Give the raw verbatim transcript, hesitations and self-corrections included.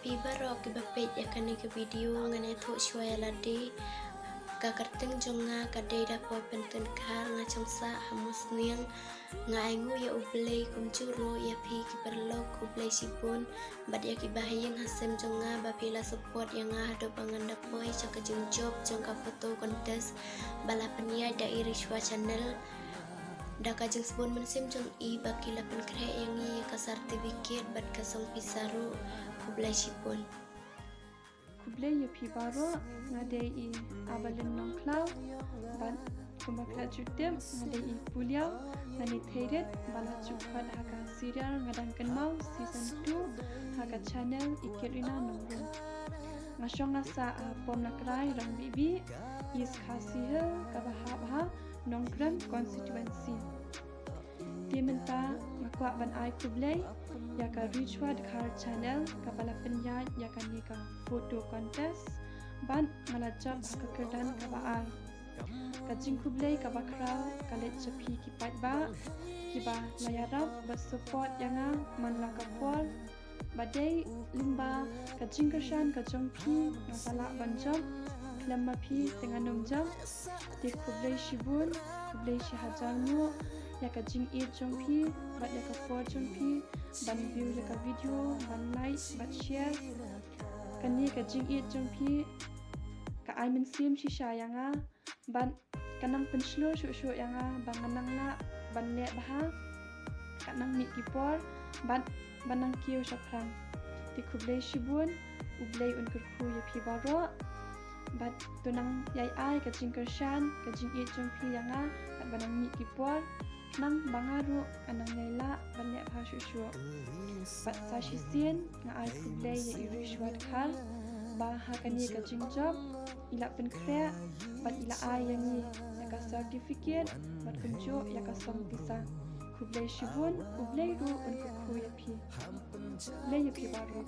Phi baroh kiba peit ïa kane ka video, ngan ïathuh shuwa ïa lade. Ka kyrteng jong nga ka dei da Poipynthun Dkhar, nga shong sah ha Musniang. Nga ai nguh ïa U Blei kumjuh ruh ïa phi ki paralok, khublei shibun. Bad ïa ki bahaïing hasem jong nga ba phi la support ïa nga haduh ba ngan da poi sha ka jingjop jong ka photo contest ba la pynïaid da i Rishwa Channel. Da ka jingsbun mynsiem jong i ba ki la pynkhreh ïa ngi ïa ka certificate bad ka song pisa ruh, khublei shibun. Khublei ïa phi baroh, nga dei i Abalin Nongkhlaw, bad kumba phi la ju tip, nga dei i puliaw, nga dei theirit ba la ju khot ha ka serial Nga Dang Kynmaw season two ha ka channel i Kirina Nongrum. Nga shong nga sah ha Pomlakrai, Rangbibi, East Khasi Hills, kaba hap ha Nongkrem constituency. Te mynta nga kwah ban ai khublei ïa ka Rishwa Dkhar Channel kaba la pynïaid ïa kane ka photo contest, bad nga la jop ha ka kyrdan kaba ar. Ka jingkhublei kaba khraw ka leit sha phi ki paidbah kiba la ïarap bad support ïa nga man la ka por. Ba dei lyngba ka jingkyrshan ka jong phi nga sa lah ban jop, khlem ma phi te ngan ym jop. Te khublei shibun, khublei shihajar nguh ïa ka jingïeit jong phi bad ïa ka por jong phi ban view ïa ka video, ban like bad share. Kane ka jingïeit jong phi ka ai mynsiem shisha ïa nga, bad ka nang pynshlur shuh shuh ïa nga ba ngan nang lah ban leh bha, ka nang mih ki por bad ban nang kiew shaphrang. Te khublei shibun, U Blei un kyrkhu ïa phi baroh. Bad to nang ïai ai ka jingkyrshan ka jingïeit jong phi ïa nga bad ban nang mih ki por, nang ba nga ruh ka nang ïai lah ban leh bha shuh shuh. Bad sa shisien nga ai khublei ïa i Rishwa Dkhar ba ha kane ka jingjop i la pynkhreh bad i la ai ïa ngi ïa ka certificate bad kumjuh ïa ka song pisa. Khublei shibun, U Blei ruh un kyrkhu ïa phi. Khublei ïa phi baroh.